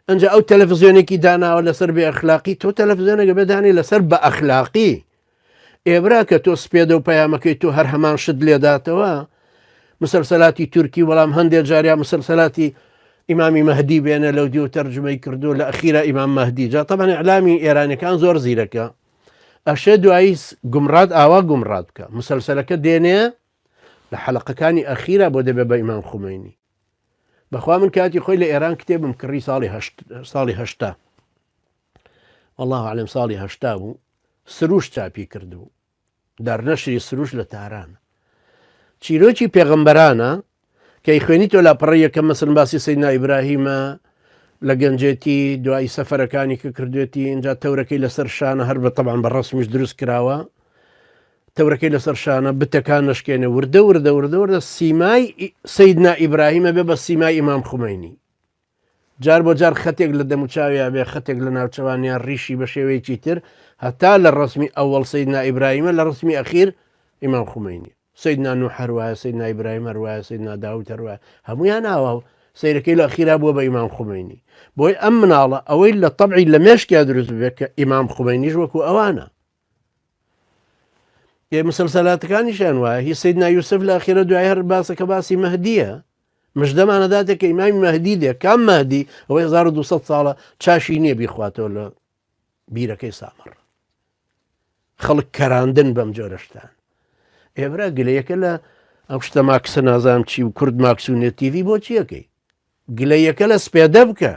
ئەجا ئەو تەلەفزیۆنێکی داناوە لەسەر بێ ئەخلاقی تۆ تەلەفزیۆنێکە بێدانی لەسەر بە ئەخلاقی ئێبرا کە تۆ سپێدە و پەیامەکەی تۆ هەر هەمان شت لێداتەوە مسلسلاتی تورکی بەڵام هەندێک جاریا مسلسلاتی ئیمامی مەهدی بێنە لەو دیو تەرجمەی کردو لە ئەخیرا ئیمام مەهدی جا تەبعەن ئیعلامی ئێرانەکان زۆر زیرەکە ئەشێ دوایی گومڕات ئاوا گومڕات بکە مسلسلەکە دێنێ لە حەلقەکانی ئەخیرا بۆ دەبێ بە ئیمام خومەینی بەخوا من کاتی خۆی لە ئێران کتێبم کڕی ساڵی ساڵی هەشتا والله أعلم ساڵی هەشتا بوو سروش چاپی کردبوو دارنەشری سروش لە تاران چیرۆکی پێغەمبەرانە کە ئەیخوێنیتەوە لاپەڕەی یەکەم مەسەلەن باسی سەیدنا ئیبراهیمە لە گەنجێتی دوایی سەفەرەکانی کە کردوێتی اینجا تەورەکەی لەسەر شانە هەر بە تەبان بە ڕسمیش دروست کراوە تەورەکەی لەسەر شانە بتەکان نشکێنێ وردە وردە وردە وردە سیمای سەیدنا ئیبراهیمە بێ بە سیمای ئیمام خومینی جار بۆ جار خەتێک لە دەموچاویا بێ خەتێک لە ناوچەوانیان ڕیشی بە شێوەیەکی تر هەتا لە ڕسمی ئەوەڵ سەیدنا ئیبراهیمە لە ڕسمی ئەخیر ئیمام خومینی سەیدنا نوح هەر وایە، سەیدنا ئیبراهیم هەر وایە، سەیدنا داود هەر وایە، هەموویان ئاوا و سەیرەکەی لە ئەخیرا بووە بە ئیمام خومەینی. بۆی ئەم مناڵە ئەوەی لە تەبعی لە مێشکیا دروست ببێت کە ئیمام خومەینیش وەکو ئەوانە. ئێ مسلسلاتەکانیشیان وایە، هی سەیدنا یوسف لە ئەخیرە دوای هەر باسەکە باسی مەهدیە. مژدەمانە داتێ کە ئیمامی مەهدی دێ، کام مەهدی؟ ئەوەی 1200 ساڵە چاشی نییە بیخواتەوە لە بیرەکەی سامەڕ. خەڵک کەراندن بەم جۆرە شتان ئێبرا گلەیەکە لە ئەو شتە ماکسە نازانم چی و کورد ماکس و نێتیڤی بۆ چیەکەی گلەیەکە لە سپێدە بکە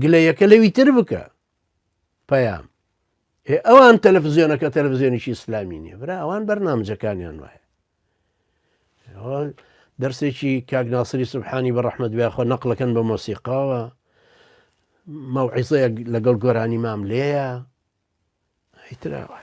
گلەیەکە لەوی تر بکە پەیام ئەوان تەلەفزیۆنەکە تەلەفزیۆنیی ئیسلامی نییە برا ئەوان بەرنامجەکانیان وایە دەرسێکی کاک ناسری سبحانی بە ڕەحمەت بێ خۆ نەقلەکەن بە مۆسیقاوە مەوعیزەیەک لەگەڵ گۆرانی مام لێیە ئیتراوە.